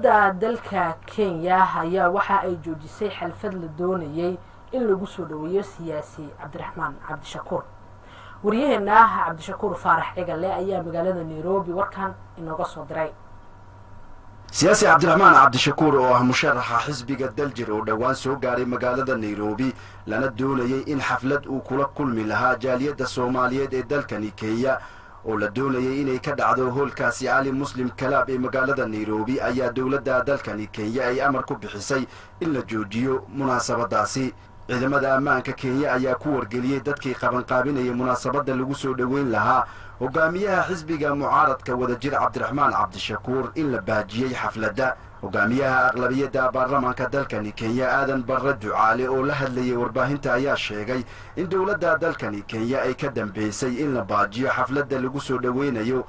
Dowladda dalka Kenya ayaa waxa ay joojisay xaflad la doonayay in lagu soo dhaweeyo siyaasi Cabdiraxmaan Cabdishakuur. Wariyaheena Cabdishakuur Faarax Cigale ayaa magaalada Nairobi warkan inooga soo diray. Siyaasi Cabdiraxmaan Cabdishakuur oo ah musharaxa xisbiga Daljir oo dhowaan soo gaaray magaalada Nairobi, lana doonayay in xaflad uu kula kulmi lahaa jaaliyadda Soomaaliyeed ee dalkani Kenya oo la doonayay inay ka dhacdo hoolkaasi Ali Muslim Club ee magaalada Nairobi, ayaa dowladda dalkani Kenya ay amar ku bixisay in la joojiyo munaasabadaasi. Ciidamada ammaanka Kenya ayaa ku wargeliyey dadkii qabanqaabinayay munaasabadda lagu soo dhoweyn lahaa hogaamiyaha xisbiga mucaaradka Wadajir Cabdiraxmaan Cabdishakuur in la baajiyey xafladda. Hogaamiyaha aqlabiyadda baarlamaanka dalkani Kenya, Aadan Barre Ducaale, oo la hadlayay warbaahinta ayaa sheegay in dowladda dalkani Kenya ay ka dambeysay in la baajiyo xafladda lagu soo dhoweynayo,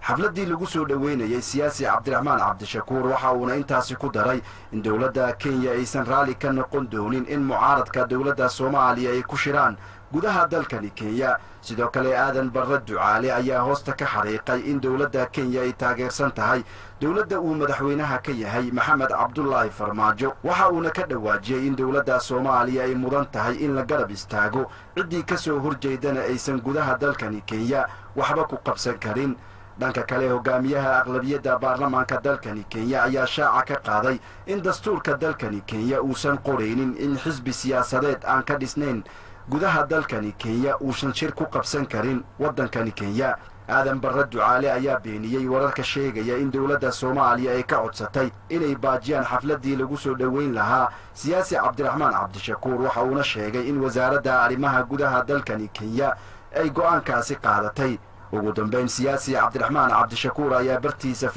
xafladdii lagu soo dhoweynayay siyaasi Cabdiraxmaan Cabdishakuur. Waxa uuna intaasi ku daray in dowladda Kenya aysan raalli ka noqon doonin in mucaaradka dowladda Soomaaliya ay ku shiraan gudaha dalkani Kenya. Sidoo kale, Aadan Barre Ducaale ayaa hoosta ka xariiqay in dowladda Kenya ay taageersan tahay dowladda uu madaxweynaha ka yahay Maxamed Cabdulaahi Farmaajo. Waxa uuna ka dhawaajiyey in dowladda Soomaaliya ay mudan tahay in la garab istaago, ciddii ka soo horjeedana aysan gudaha dalkani Kenya waxba ku qabsan karin. Dhanka kale, hogaamiyaha aqlabiyadda baarlamaanka dalkani Kenya ayaa shaaca ka qaaday in dastuurka dalkani Kenya uusan qoraynin in xisbi siyaasadeed aan ka dhisnayn gudaha dalkani Kenya uusan shir ku qabsan karin waddankani Kenya. Aadan Barre Ducaale ayaa beeniyey wararka sheegaya in dowladda Soomaaliya ay ka codsatay inay baajiyaan xafladdii lagu soo dhoweyn lahaa siyaasi Cabdiraxmaan Cabdishakuur. Waxa uuna sheegay in Wasaaradda Arrimaha Gudaha dalkani Kenya ay go'aankaasi qaadatay. Ugu dambeyn, siyaasi Cabdiraxmaan Cabdishakuur ayaa bartiisa